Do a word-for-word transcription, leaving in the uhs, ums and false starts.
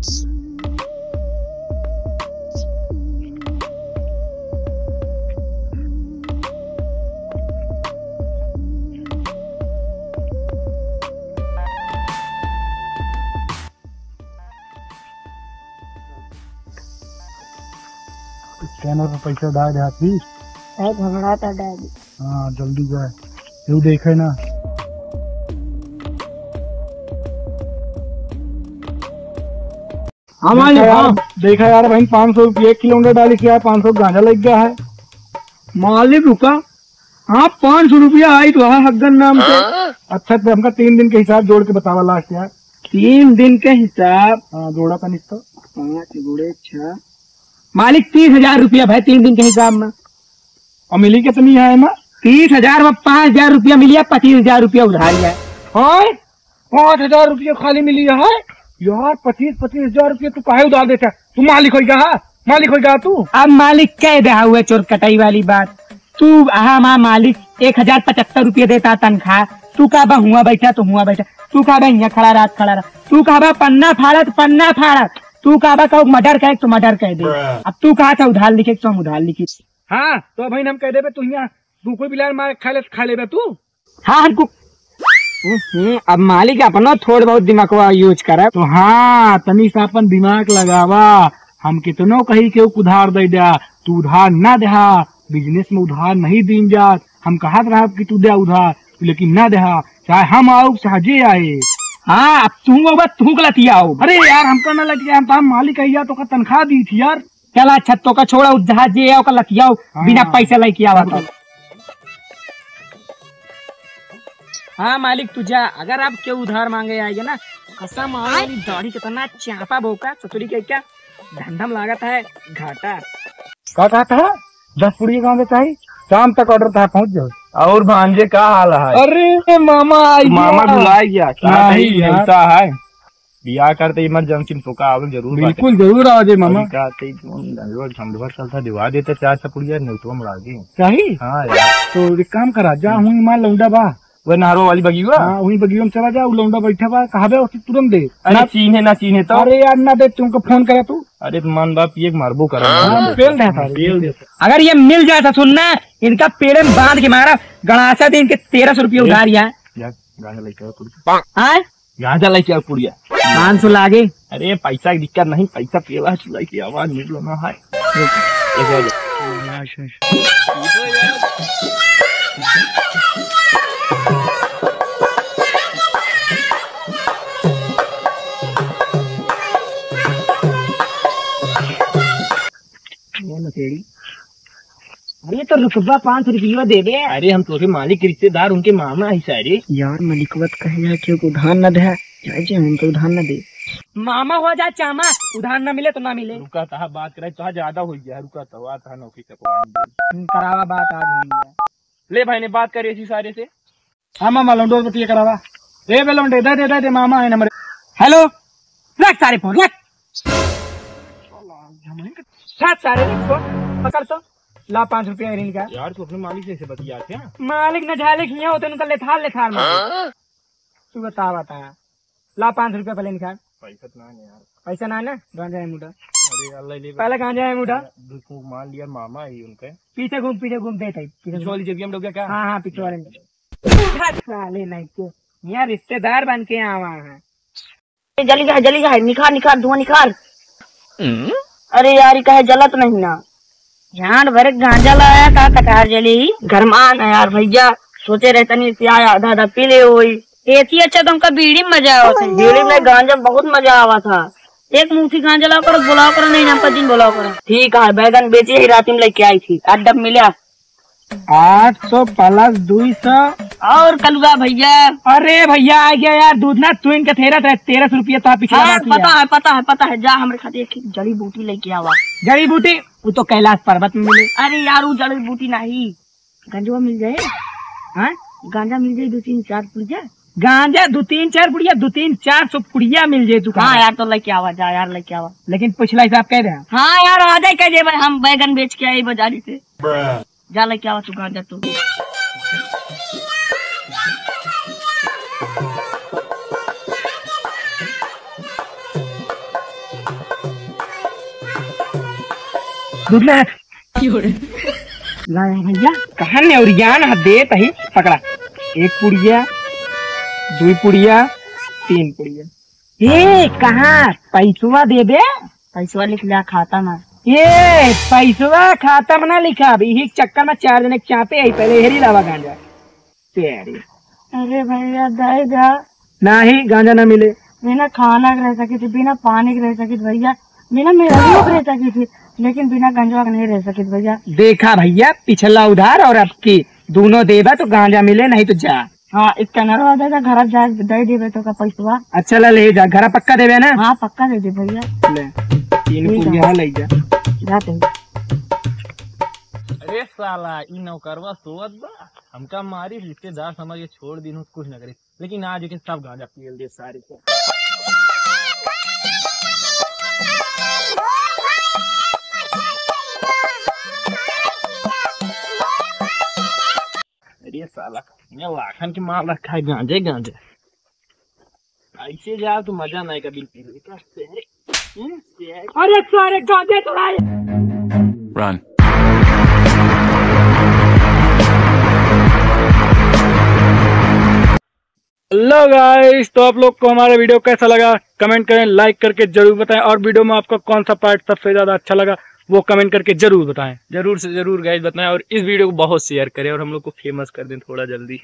स्कैनर पे पैसा डाल दे, प्लीज। ए, घबराता डाल। हाँ, जल्दी जाए, क्यों देखे ना। हाँ, मालिक, देखा यार, हाँ। देखा यार, बहिन, पाँच सौ रुपया एक किलोमीटर डाली क्या है, पाँच सौ गांजा लग गया है। मालिक, रुका, हाँ, पाँच सौ रुपया आई तो है हग्गन नाम से। हाँ? अच्छा, तो हमका तीन दिन के हिसाब जोड़ के बतावा लास्ट यार। तीन दिन के हिसाब? हाँ, जोड़ा तनिक तो। पाँच गुणे छः। मालिक, तीस हजार रुपया भाई, तीन दिन के हिसाब में। और मिली कितनी है एमा? तीस हजार में पाँच हजार रुपया मिली है, पच्चीस हजार रुपया उधारी है। हाँ? पाँच हजार रुपया खाली मिली है यार, पच्चीस, पच्चीस हजार रुपया तू काहे उधार देता है? तू मालिक हो गया है, मालिक हो गया तू। अब मालिक कह दे हुए चोर कटाई वाली बात। तू, हाँ, मा मालिक एक हजार पचहत्तर रुपया देता तनख्वाह, तू का बा हुआ बैठा तो हुआ बैठा, तू का बा यहाँ खड़ा रहा तो खड़ा रहा, तू का बा पन्ना फाड़ा तो पन्ना फाड़ा, तू का बा कहूँ मर्डर करे तो मर्डर कह दे। अब तू कहा था उधार लिखे तो हम उधार लिखी। हाँ, तो भाई हम कह देबे तू यहाँ तू कोई बिलार मार खा ले, खा लेबे तू। हाँ, हमको, हम्म, अब मालिक अपनो थोड़ बहुत दिमागवा use करे। तो हाँ, तनी सा अपन दिमाग लगावा। हम कितनो कही के उधार दे द्या, तू उधार ना देहा, business में उधार नहीं दीन जात। हम कहत रहब कि तू द्या उधार, तू लेकिन ना देहा, चाहे हम आउब, चाहे जे आए। हाँ, अब तू आउबा, तू का लतियाउब। अरे यार, हमका ना लतिया, हम तो हम मालिक है यार, तो का तनख्वाह दी थी यार। चला, अच्छा, तो का छोड़ा, उधार जे है, ओका लतियाउब, हाँ। बिना पैसा लेके आवा तो। हाँ मालिक, तू जा, अगर आप केहू उधार मांगे आएगा ना, कसम आवे वाली दाढ़ी कितना चापा बोका, ससुरी के क्या धंधम लागत है घाटा। का कहत है? दस पुड़िया गाँव में चाही, शाम तक order तहाँ पहुँच जाओ। और भांजे का हाल है? अरे मामा, आ गया। मामा भुला गया, का नहीं सही यार। ऐसा है? बियाह करते emergency में तो का आवल जरूर बाटे। बिल्कुल जरूर आ जाए मामा। अभी का ते जोन गंजवा झंडवा चलता दिवा देते चार सौ पुड़िया, नहीं तो हम लागे। सही? हाँ यार। तो एक काम करा, जा हुई माँ लौंडा बा। वह नहरवा वाली बगिया? हाँ, वही बगिया में चला जा, उ लौंडा बैठा बा, कहा बे उसे तुरंत दे। अरे ना चीन्हे ना चीन्हे तो। अरे यार ना दे, तुमको फोन करा तू। अरे तो मान बाप ये मारबो करा। हाँ, पेल दे सारे। पेल दे। अगर ये मिल जाए तो सुनना, इनका पेड़े में बांध के मारा, गणासा दे इनके तेरह सौ रुपये ए, उधार यहाँ। जा, गाना लेके आ तू। हाँ? गांजा लेके आओ पुड़िया। पाँच सौ लागे। अरे पैसा की दिक्कत नहीं, पैसा पियवा चुराई की आवाज निकलो ना है। ये नशेड़ी। अरे तो रुकबा, पाँच रुपया दे दे। अरे हम तोरे मालिक के रिश्तेदार, उनके मामा है सारे। यार मलिकवा तो कहे है कि उधार न दे, चाहे जे हमको उधार न दे। मामा हो जा चामा, उधार न मिले तो न मिले। रुका तहा बात करे, तहा ज्यादा हो गया, रुका तहा, तहा नौकरी से पवाएंगे। हम्म, करावा बात आज होइए। ले भाई ने बात करी इसी सारे से। हाँ मामा, लौंडो से बतिया करावा। ए बे लौंडे, दे दे दे दे, मामा है नंबर। हेलो, रख सारे फोन, रख। रख सारे, रख फोन, पकड़ तो। ला पाँच रुपया ऋण का। यार, तू अपने मालिक से ऐसे बतिया क्या? मालिक न झालिक हियाँ होते, उनका लेथार लेथार मार। हाँ? तू बता, बता। ला पाँच रुपया पहले निकाल। पैसा तो ना है यार। पैसा ना है ना? गांजा है मुंडा। अरे अल्लाह ले। पहले गांजा है मुंडा। दो फूंक मार लिया मामा ही उनके। पीछे घूम, पीछे घूम, दे तई, पीछे घूम। पिछवाली जेबिया में डूब गया क्या? हाँ, हाँ, पिछवाले में। साले नहीं के। यहाँ रिश्तेदार बन के आवा है। जली का है, जली का है, निखार, निखार, धुआं निखार। हम्म? अरे यार, ई काहे जलत नहीं ना? झांड भर गांजा लाया, का कटार जली? घर में आना यार भैया, सोचे रहे तनी प्याय आधा आधा पी ले होई। एसी अच्छा तो हमका बीड़ी में मजा आवत है। बीड़ी में गांजा में बहुत मजा आवा था। एक मुट्ठी गांजा लाओ करो, बुलाओ करो, नहीं नाम पर दिन बुलाओ करो। ठीक है, बैगन बेची है, रात में लेके आई थी, अड्डा मिला। आठ सौ plus दुई सौ। और कलुआ भैया। अरे भैया आ गया यार, दूध ना तू इनका तेरह, तेरह सौ रुपया तो पिछला हाँ, बात पता है। है, पता है, पता है। जा हमरे खातिर एक जड़ी बूटी लेके आवा। जड़ी बूटी? वो तो कैलाश पर्वत में मिले। अरे यार, वो जड़ी बूटी नहीं, गंजवा मिल जाए। हाँ? गांजा मिल जाए, दो तीन चार पुड़िया। गांजा दो तीन चार पुड़िया, दो तीन चार सौ पुड़िया मिल जाए तू हाँ गांजा। यार, तो लेके आवा, जा यार, लेके आवा। लेकिन पिछला हिसाब कह दे। हाँ यार, आ जाए, कह दे भाई, हम बैगन बेच के आए बाजारी से। जा लेके आवा तू गांजा तू। दूध ला। ला यार भैया, कहाँ नेवरियान ह देत ही, पकड़ा। एक पुड़िया, दुई पुड़िया, तीन पुड़िया। ए, कहाँ पैसवा देबे? पैसवा लिख लिया खाता में। ए, पैसवा खाता में ना लिखा, अब यही चक्कर में चार जने के चापे आई, पहले हेरी लावा गांजा। तेरी। अरे भैया, दे जा। नाही, गांजा ना मिले। बिना खाना के रह सकित, बिना पानी के रह सकित भैया, बिना मेहरारू के रह सकित, लेकिन बिना गंजवा के नहीं रह सकित भैया। देखा भैया, पिछला उधार और अब की दोनों देबा तो गांजा मिले, नहीं तो जा। हाँ, स्कैनर वाला दे जा, घर जाए दे देबे तो का पैसवा। अच्छा ला ले जा, घर पक्का देबे ना? हाँ, पक्का दे दे भैया। ले, तीन ठीक है। पुड़िया ले जा। जाते हैं। अरे साला, ई नौकरवा सोवत बा, हमका मारी, रिश्तेदार समझ के छोड़ दीन, कुछ न करी, लेकिन आज के सब गांजा पियल दे सारे को। अरे साला, ये लाखन के माल रखा है, गांजे, गांजे। ऐसे जाओ तो मजा नहीं का बिल्कुल। अरे सारे गांजे चुराए। Run. Hello guys, तो आप लोग को हमारा वीडियो कैसा लगा, कमेंट करें, लाइक करके जरूर बताएं, और वीडियो में आपका कौन सा पार्ट सबसे ज्यादा अच्छा लगा, वो कमेंट करके जरूर बताएं। जरूर से जरूर गाइस बताएं, और इस वीडियो को बहुत शेयर करें और हम लोग को फेमस कर दें थोड़ा जल्दी।